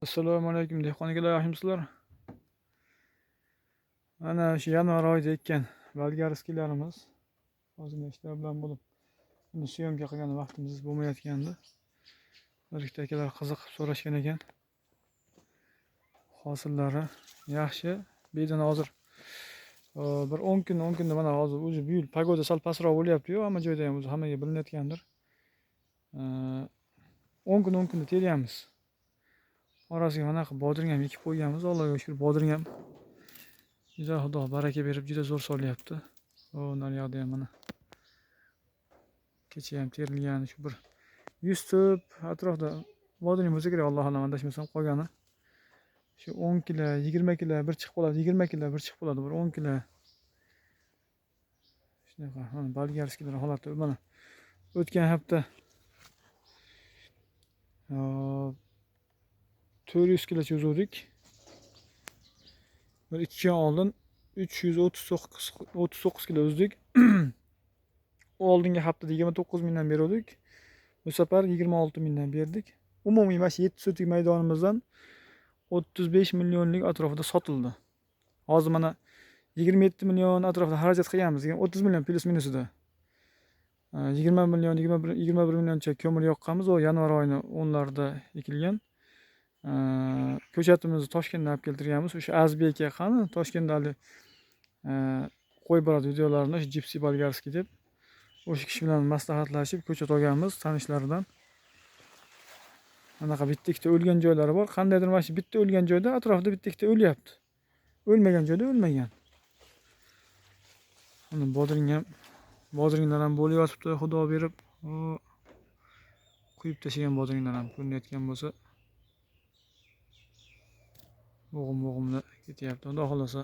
Assalomu alaykum dehqon akalar, yaxshimisizlar? Mana shu yanvar oyida ekkan bolgarskiylarimiz ozgina ishlar bilan bo'lib, buni syomka qilgan vaqtimiz bo'lmayotgandi. Bir ikkita akalar qiziqib so'rashgan ekan. Hosillari yaxshi. Bedana hozir bir 10 kun, 10 kunda mana hozir o'zi bu yil pogoda sal pastroq bo'lyapti-yu, hamma joyda ham o'zi hammaga bilinayotgandir. 10 kun, 10 kunda teryapmiz. Orasiga mana qilib bodring ham ekib qo'yganmiz. Allohga shukr, bodring ham juda Xudo baraka berib juda zo'r solyapti. O, naryoqda ham mana kecha ham terilgan shu bir 100 tup atrofda bodring bo'lsa kerak, Alloh alam, adashmasam qolgani. Shu 10 kilo, 20 kilo bir chiqib qoladi, 20 kilo bir chiqib qoladi, bir 10 kilo. Shunaqa, mana bolgarskiylar holati mana o'tgan hafta 400 kilocha uzuvdik. Bir 2 kun oldin 339 kilo uzdik. Oldingi haftada 29 mingdan beruvdik. Bu safar 26 mingdan berdik. Umumiy mana shu 7 sotik maydonimizdan 35 millionlik atrofida sotildi. Hozir mana 27 million atrofida xarajat qilganmiz, 30 million plyus minusida. 20 million, 21 millioncha ko'mir yoqqanmiz. O yanvar oyini 10larida ekilgan. Ko'chatimizni Toshkentdan olib keltirganmiz. O'sha Azbek aka qani Toshkentda hali qo'yib boradi videolarini, o'sha Gypsy Bolgarskiy deb. O'sha kishi bilan maslahatlashib ko'chat olganmiz tanishlaridan. Anaqa bitta ikkita o'lgan joylari bor. Qandaydir mana shu bitta o'lgan joyda atrofida bitta ikkita o'lyapti. O'lmagan joyda o'lmagan. Mana bodring ham, bodringlar ham bo'lib yotibdi, Xudo berib. O, quyib tashlagan bodringlar ham ko'rinayotgan bo'lsa, bo'g'im-bo'g'imda ketyapti. Xudo xolasa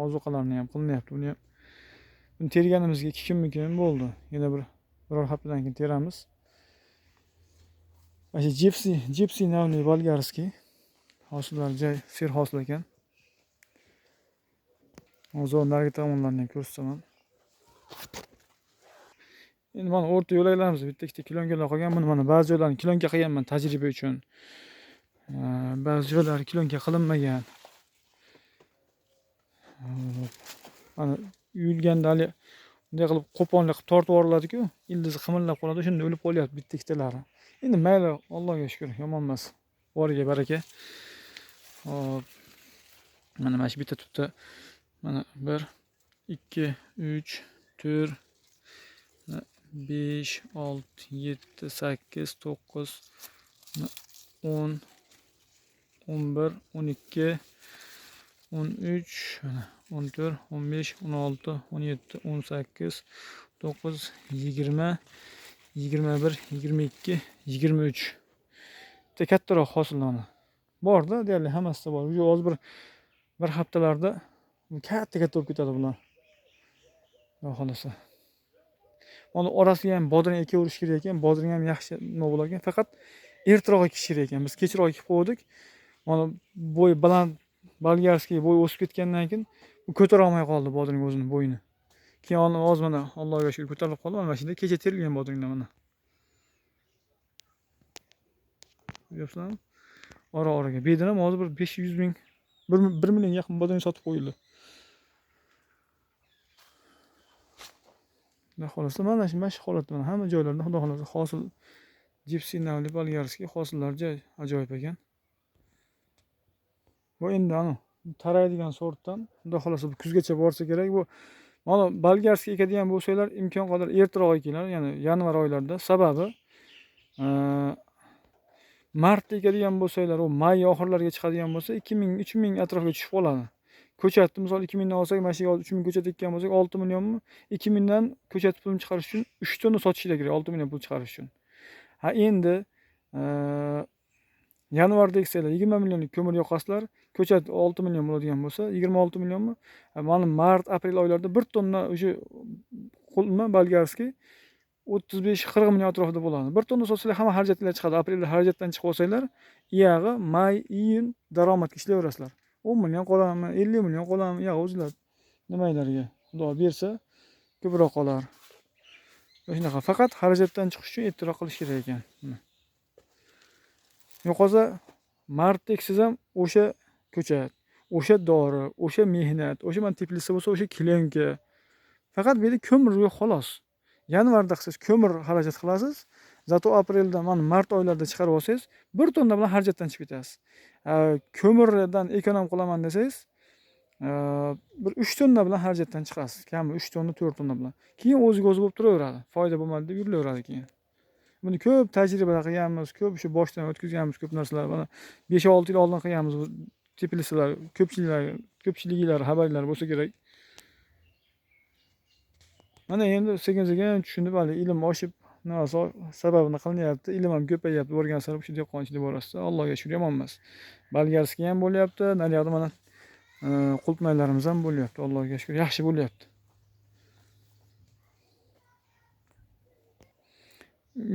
ozuqalarni ham qilinyapti. Buni ham buni terganimizga 2 kunmi bo'ldi. Yana biror haftadan keyin teramiz. Mana shu Gypsy navli bolgarskiy hosillar joy serhosil ekan. Hozir narigi tomonlarni ham ko'rsataman. Endi mana o'rta yo'laklarimiz bitta ikkita kilonkalar qolgan. Buni mana ba'zi joylarni kilonka qilganman tajriba uchun. Ba'zi joylari kilonka qilinmagan. Mana uyilganda hali bunday qilib qo'ponlik qilib tortib yuboriladi-ku, ildizi qimillab qoladi, shunda o'lib qolyapti bitta ikkitalari. Endi mayli, Allohga shukr, yomon emas. Boriga baraka. Hop. Mana shu bitta tupda mana 1 2 3 4 5 6 7 8 9 10 11 12 13 mana 14 15 16 17 18 9 20 21 22 23. Bitta kattaroq hosil mana borda, deyarli hammasida bor. Уже hozir bir haftalarda katta-katta bo'lib ketadi bular. Xudo xolasa. Mana orasiga ham bodring ekaverish kerak ekan. Bodring ham yaxshi nima bo'lar ekan. Faqat ertaroq ekish kerak ekan. Biz kechroq ekib qo'ydik. Mana bo'y baland bolgarskiy bo'y o'sib ketgandan keyin u ko'tara olmay qoldi bodring o'zini bo'yini. Keyin hozir mana Allohga shukr ko'tarilib qoldi. Mana shunda kecha terilgan bodringlar mana. Ko'ryapsizlarmi? Ora-oraga. Bu yerdan ham hozir bir 500 ming, 1 million yaqin bodring sotib qo'yildi. Xudo xolasa mana shu holatda mana hamma joylarda Xudo xolasa hosil Gypsy navli bolgarskiy hosillar joy ajoyib ekan. Bu endi anu taraydigan sortdan Xudo xolasa bu kuzgacha borsa kerak. Bu mana bolgarskiy ekadigan bo'lsanglar imkon qadar ertaroq ekinglar, ya'ni yanvar oylarida. Sababi, martda ekadigan bo'lsanglar, u may oxirlariga chiqadigan bo'lsa 2000, 3000 atrofiga tushib qoladi. Ko'chatni misol 2000 dan olsak, mana shu yerga 3000 ko'chat ekkan bo'lsak, 6 millionmi? 2000 dan ko'chat pulini chiqarish uchun 3 tonna sotishlar kerak, 6 million pul chiqarish uchun. Ha, endi yanvarda eksanglar 20 millionlik ko'mir yoqasizlar, ko'chat 6 million bo'ladigan bo'lsa, 26 millionmi? Mana mart, aprel oylarida 1 tonna o'sha nima bolgarskiy 35-40 million atrofida bo'ladi. 1 tonna sotsanglar hamma xarajatlar chiqadi. Aprelda xarajatdan chiqib olsanglar, iyag'i may, iyun daromadga ishlayverasizlar. 10 million qoladimi, 50 million qoladimi, iyag'i o'zlar nimalarga Xudo bersa ko'proq qolar. Shunaqa faqat xarajatdan chiqish uchun ertaroq qilish kerak ekan. Yo'qolsa Martda eksangiz ham o'sha ko'chat, o'sha dori, o'sha mehnat, o'sha mana teplitsa bo'lsa o'sha klenka. Faqat bu yerda ko'mir yo'q xolos. Yanvarda qilsangiz ko'mir xarajat qilasiz. Zato aprelda mana mart oylarida chiqarib olsangiz 1 tonna bilan xarajatdan chiqib ketasiz. Ko'mirdan ekonom qilaman desangiz bir 3 tonna bilan xarajatdan chiqasiz. Kami 3 tonna, 4 tonna bilan. Keyin o'ziga o'zi bo'lib turaveradi. Foyda bo'lmadi deb yurilaveradi keyin. Buni ko'p tajribalar qilganmiz, ko'p shu boshdan o'tkazganmiz ko'p narsalar. Mana 5-6 yil oldin qilganmiz bu teplitsalar, ko'pchiliklar xabarlar bo'lsa kerak. Mana endi sekin-sekin tushunib, hali ilm oshib, narsa sababini qilinyapti, ilm ham ko'payyapti, borgan sari shu dehqonchilik borasida Allohga shukr yomon emas. Bolgarskiy ham bo'lyapti, naryoqda mana qulupnaylarimiz ham bo'lyapti, Allohga shukr yaxshi bo'lyapti.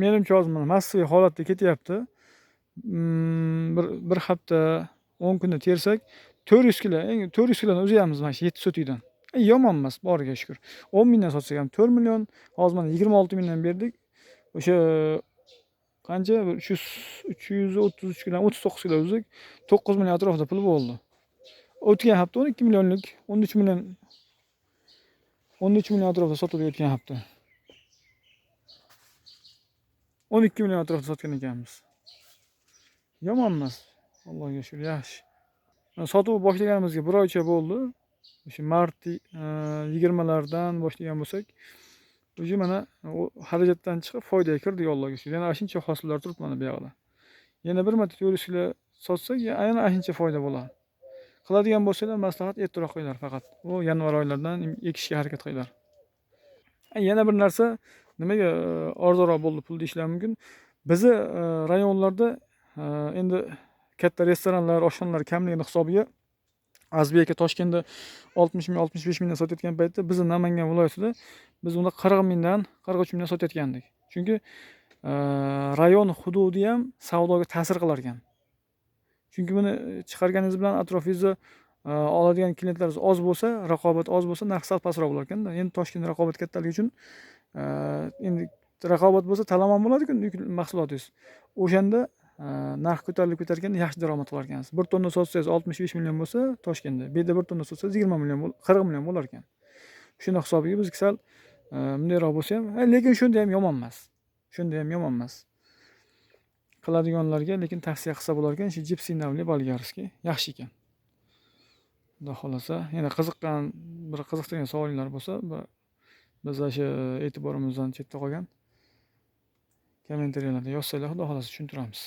Menimcha hozir mana massaviy holatda ketyapti. Bir hafta 10 kunda tersak 400 kilo, eng 400 kiloni uzyapmiz mana shu 7 sotikdan. Yomon emas, boriga shukr. 10 mingdan sotsak ham 4 million, hozir mana 26 mingdan berdik. O'sha qancha? Bir 333 kilo, 39 kilo uzdik. 9 million atrofida pul bo'ldi. O'tgan hafta 12 millionlik, 13 million, 13 million atrofida sotildi o'tgan hafta. 12 million atrofida sotgan ekanmiz. Yomon emas. Allohga shukr, yaxshi. Mana sotuv boshlaganimizga bir oycha bo'ldi. O'sha mart 20lardan boshlagan bo'lsak, o'sha mana xarajatdan chiqib foydaga kirdik Allohga shukr. Yana shuncha hosillar turibdi mana bu yoqda. Yana bir marta 400 kilo sotsak, yana shuncha foyda bo'ladi. Qiladigan bo'lsanglar maslahat ertaroq qilinglar faqat. U yanvar oylaridan ekishga harakat qilinglar. Yana bir narsa, nimaga arzonroq bo'ldi pul deyishlar mumkin. Bizi rayonlarda endi katta restoranlar, oshxonalar kamligini hisobiga Azbek aka Toshkentda 60 ming, 65 mingdan sotayotgan paytda bizni Namangan viloyatida biz unda 40 mingdan, 43 mingdan sotayotgandik. Chunki rayon hududi ham savdoga ta'sir qilar ekan. Chunki buni chiqarganingiz bilan atrofingizda oladigan klientlaringiz oz bo'lsa, raqobat oz bo'lsa, narx sal pastroq bo'lar ekanda. Endi Toshkent raqobat kattaligi uchun endi raqobat bo'lsa talamon bo'ladi-ku mahsulotingiz. O'shanda narx ko'tarilib ketar ekan, yaxshi daromad qilar ekansiz. 1 tonna sotsangiz 65 million bo'lsa Toshkentda, bu yerda 1 tonna sotsangiz 20 million, 40 million bo'lar ekan. Shuni hisobiga bizga sal bundayroq bo'lsa ham, lekin shunda ham yomon emas. Shunda ham yomon emas. Qiladiganlarga lekin tavsiya qilsa bo'lar ekan, shu jipsi navli bolgarskiy yaxshi ekan. Xudo xolasa, yana qiziqqan, bir qiziqtirgan savollar bo'lsa, biz o'sha e'tiborimizdan chetda qolgan kommentariyalarda yozsanglar, Xudo xolasa tushuntiramiz.